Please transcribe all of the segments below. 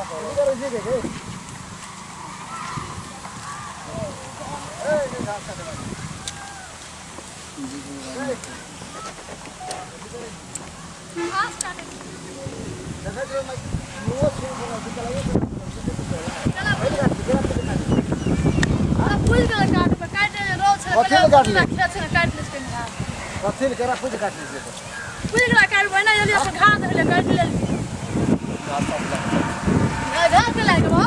करै छी के ए घास काटे घास काटे देखै छियै मुँह छू बोला चलाइए चला आ फूल के काट पे काट रोज छले कथी ले काटले? खेत छले काट ले छै घास कथी ले केरा खुद काटले छै फूल के काट बना जल्दी अपन घास धइले काट लेल घास काटले घास के लाग बा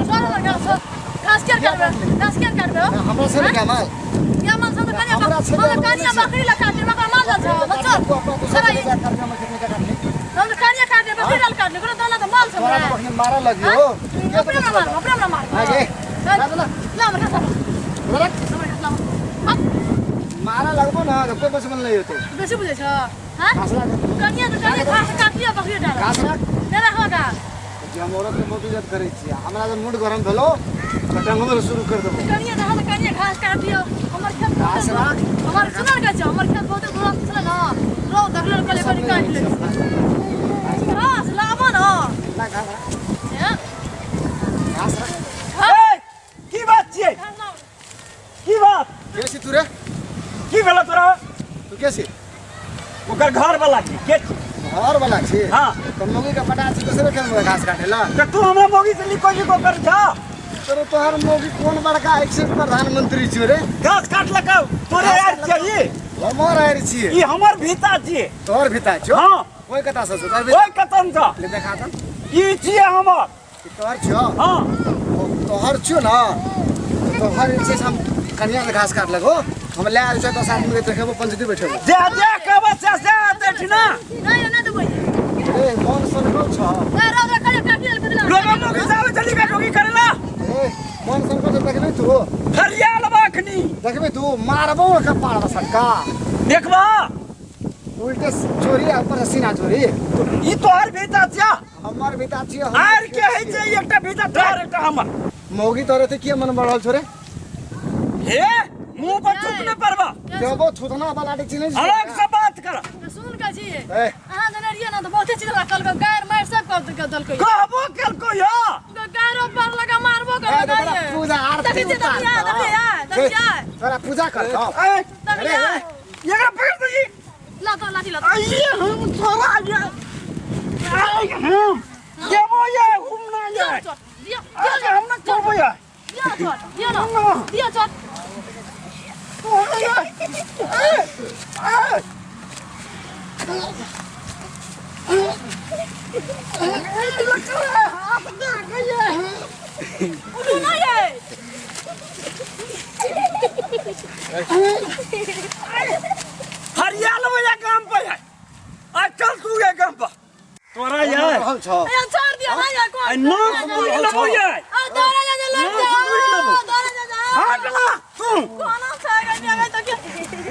छोड़ ना घास घास के काटबे घास के काटबे हमरा से क्या माल या माल से कनिया हमरा से हमरा कनिया बकरी ला काटे मगर माल जा बच्चा तू अपना दूसरा के जा कर हमर खेत में का काटले हम कनिया काटे बकरी लाल काटले कोनो दाना तो माल तोरा सब तो बहिन मारा लगी हो अपने ना मार अपने ना मार आगे ला ला हमरा सब रख हमरा ला मारा लगबो ना तो कोई बचबन नहीं होतो बेसी बुझै छ हां घास राख कनिया तो कनिया घास काटिया बकरी डाल घास राख नहि राखो घास जे हम औरत के बहुत इज्जत करै छी हमरा जब मूड गरम भेलो तऽ टंगबो शुरू कर देबो कनिया रहा तऽ कनिया घास काटियो हमर खेत घास राख हमर सुनल के छ हमर खेत बहुत दूर छले न रौ देखले कले कनी काट ले घास लाबो न ना घास राख हैं घास राख ए की बात छियै घास लाबो की बात के छी तू रे की भेल तोरा तू के छी ओकर घर वाला छी के छी घर वाला छी हाँ। तऽ मौगी के पटा छी दोसरे खेत में घास काटे ला तऽ तू हमरा मौगी से लिखो लिखो कर जा तोरो तोहर मौगी कोन बड़का एक्सेस प्रधानमंत्री छियो रे घास काटलकौ तोरे घास आर काटलकौ? छियै हमर आर छियै ई हमर भीता छियै तोहर भीता छियो हाँ कोई कता से छौ तोहर भीता ओहि कतन सँ ले देखा त ई छियै हमर ई तोहर छियो हाँ तोहर छियो ना तोहर जे छै से हम कनिया के घास काटलक हो हम ले आयल छै 10 आदमी के देखेबो पंचायती बैठेबो जे जे कहबो से से एतै ना नहीं नहीं देबै ए मन सनकल छ ए रौ रे कनिया काटि लेल कनिया लोग मौगी से आबै छली काटोगी करेला ए मन सनकल छ देखबे तू फरिया लेबा अखनी देखबे तू मारबो कपाड़ में सटका देखबा उल्टे चोरी आ ऊपर से सीना चोरी ई तोहर भीता छिया हमर भीता छियो आर के है छै एकटा भीता तोहर एकटा हमर मौगी तोरे ते किया मन बढ़ल छो रे हे मुंह पर थूक नहि पड़बा देबो थुथना वाला के चिन्है छी अलग से बात कर सुन के छी ए अहाँ जने रहिए ना तऽ बहुते चीज रखल के गायर मार सब कर देलकै कहबो केलको या गायरो पर लगा मारबो ए, कर तोरा पूजा आरती देखै छियै देखिया देखिया देखिया तोरा पूजा कर ए देखिया एकरा पकड़ दही ला तो लाठी ला आइए हम तोरा ये आइ हम देबो ये हम ना ये चोट दिया आइ हम ना करबो ये दिया चोट दिया ना दिया चोट तोरा ये ए ए उठू ना ये हरियाल भैया काम पर है आ चल तू ये काम पर तोरा ये रहल छ ए छोड़ दिया ना ये आ नोक बुझ लेबो ये आ दौड़ा जा जा लड़ जा दौड़ा जा जा हट ला तू कोना छै गन्या गई तो के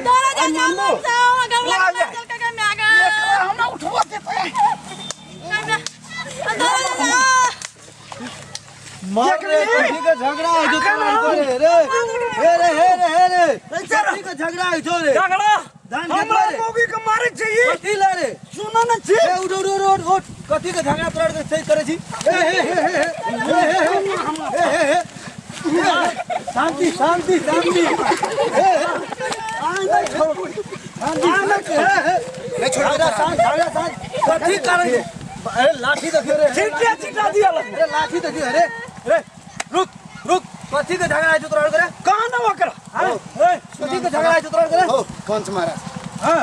दौड़ा जा जा लड़ जा घर लगा चल के मैं आ एकरा हमरा उठबो देते दौड़ा जा जा मार रे कथी के झगड़ा होइ छौ तोरा रे रे हे रे हे रे हे रे कथी के झगड़ा होइ छौ रे झगड़ा धान हमरा खेतमे रे। मौगी के मारे चाहिए कथी ले रे सुनो न छी ए उठ उठ उठ उठ उठ कथी के झगड़ा तोरा के सही करै छी ए हे हे हे हे हे हे हे हे शांति शांति शांति हे हे आइ छोड़बो शांति शांति हे हे नहीं छोड़ झगड़ा शांत झगड़ा शांत कथी करै छी अरे लाठी देखियो रे छिटा छिटा दिया लग अरे लाठी देखियो अरे रे रुक रुक कथी के झगड़ा होइ छौ तोरा के रे कहाँ न ओकरा हाँ ए कथी के झगड़ा होइ छौ तोरा के रे हो पंच महाराज हाँ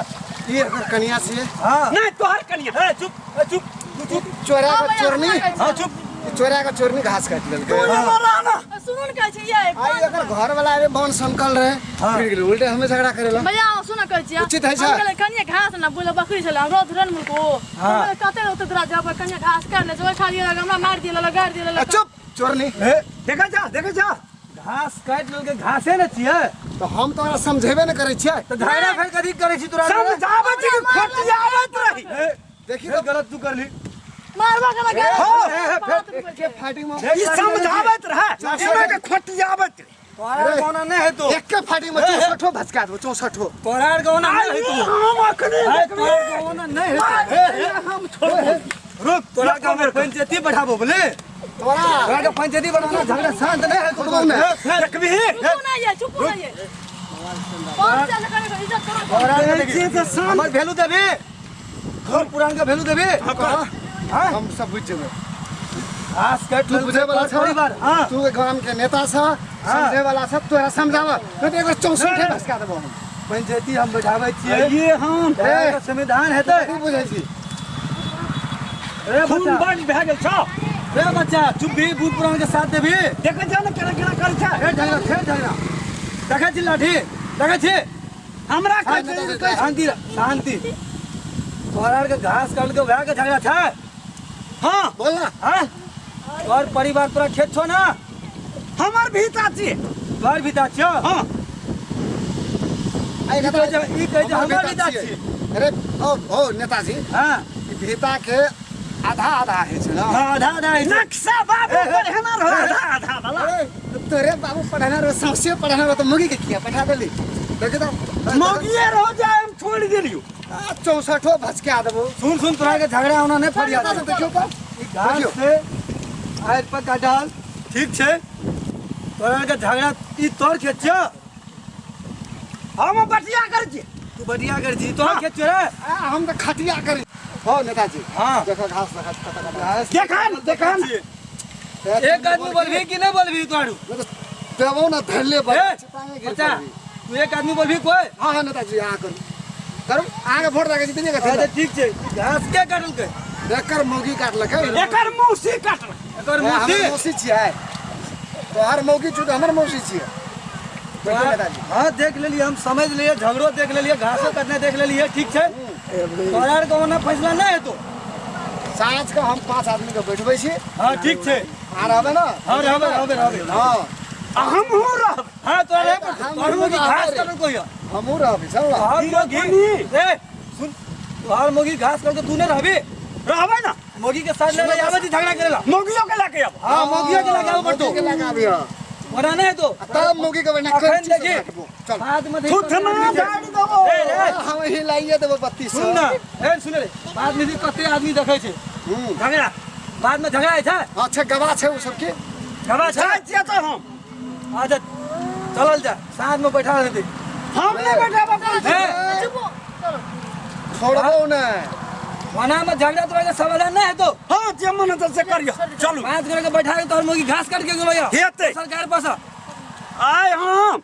ई एकर कनिया छियै हाँ नहीं तोहर कनिया ए चुप ए चुप तू चुप चोरा के चोरनी हाँ चुप चोरा के चोरनी घास काटि तू लेलकै एना रहना सुनू ने कहै छी ये आई एकर घर वाला अरे बन सनकल रहे फिर गेल उल्टे हमें झगड़ा करेला भैया सुन कहै छी उचित है हम सर। कहलियै कनिया घास ना बोले बकरी छलै हम रोज रन मुलको हम कहलियै कते ओते तोरा जब कनिया घास काट ले छै खाली हमरा मारि दिया गारि दिया ए, चुप चोरनी ए देखा जा देखा जा घास काटि लेलकै घासे ने छियै तो हम तोरा समझेबे न करै छियै तऽ झगड़ा फेर कथी करै छी तोरा समझाबै छी कि खोटियाबैत रही ए देखी फेर गलत तू करली मारबा के लगा तो एके फाटिंग में ई समझाबैत रहे एना के खोटियाबैत रही तोरा गौना नहि हेतौ एके फाटिंग में 64 भचका देबो 64 तोरा गौना नहि आई हेतौ हम अखने ए, तोरा गौना नहि हेतौ हम छोड़बो रुक तोरा के हमर पंचायती बढ़ाबो बोले तोरा तोरा के पंचायती बढ़ाना झगड़ा शांत नहीं है छोड़बो ने देखबी रुको ना ये चुप ना ये पांच साल करे इज्जत करो तोरा हमर वैल्यू देबी घर पुरान के वैल्यू देबी हां हम सब बुझ जेबै घास काट तू बुझे वाला छ परिवार हां तू गाम के नेता छ समझे वाला छ तोरा समझाव न त एगो 64 भसका देबो हम पंचायती हम बैठाबै छियै ये हम ए संविधान हेतै तू बुझै छी ए खून बच्चा बंद भए गेल छौ ए बच्चा चुप भी बूढ़ पुरान के साथ देबी देखै छ ने केना केना करै छै फेर झगड़ा देखै छी लाठी देखै छी हमरा कहै शांति शांति तोहरा के घास काट के भए के झगड़ा छै हां बोल ना हां तोहर परिवार तोरा खेत छौ ना हमर भीता छी तोहर भीता छौ हां आई ई कहै छै हमर भीता छी अरे ओ ओ नेताजी हां ई भीता के आधा आधा है छै ना हां आधा आधा है नक्शा बाबू पढ़ना रहो आधा आधा वाला अरे तोरे बाबू पढ़ना रहो सौसे पढ़ना रहो तो मुगी के किया पठा देली देखि त मौगिए रहो जाए हम छोड़ देलियो 64 भचका देबो सुन सुन तोरा के झगड़ा होना नहीं फरियाद देखियो पर घास से आयर पर काटल ठीक छै तोरा के झगड़ा ई तोर खेत छौ हम बटिया कर छी तू बटिया कर छी तोहर खेत छौ रे हम त खटिया करी हो नेताजी हां देखो घास देखा कत कत घास देखा देखा एक आदमी बोलबी कि नहीं बोलबी तोरू देबो ना धरले बच्चा तू एक आदमी बोलबी कोई हां हां नेताजी हां करू करू आगे वोट दागे छी दिने अच्छा ठीक छै घास के काटलकै एकर मौगी काटलकै एकर मौसी काटलकै एकर मौसी मौसी छियै तोहर मौगी छु त हमर मौसी छियै हां देख लेलियै हम समझ लेलियै झगड़ो देख लेलियै घासो काटने देख लेलियै ठीक छै तोरा आर के ओना फैसला नहीं हेतो साँझ के हम 5 आदमी के बैठबै छी हां ठीक छै आ रहबै ना हां रहबै रहबै रहबै हां आ हमहूँ रहबै हां तोरा रहे तोहर मौगी घास काटलकै हमहूँ रहबै चल ना तोहर मौगी ए सुन तोहर मौगी घास काटके तू नहीं रहबी रहबै ना मौगी के साथ ले आबै छी झगड़ा करेला मौगियो के लाके आबो हां मौगियो के लाके आबो पड़तो मौगी के लाके आबियो ओना नहीं तो तब मौगी के बना अखन देखी चल बाद में थुथना झाड़ देबो ए हम हिलाइए देबो 32 सुन ना ए सुन रे बाद में कते आदमी देखै छै झगड़ा बाद में झगड़ा है छै अच्छा गवाह छै उ सब के गवाह छै जाइ छियै तऽ हम अच्छा चलल जा साँझ में बैठा रहते हम नहीं बैठाबो चुप चलो छोड़बो ने वना में झगड़ा तोरा के समाधान नहीं हेतो हां जे मन हेतौ से करियो चलू 5 गोरे के बैठा के तोहर मौगी घास काट के गेलो या हेतै सरकार पास आय हम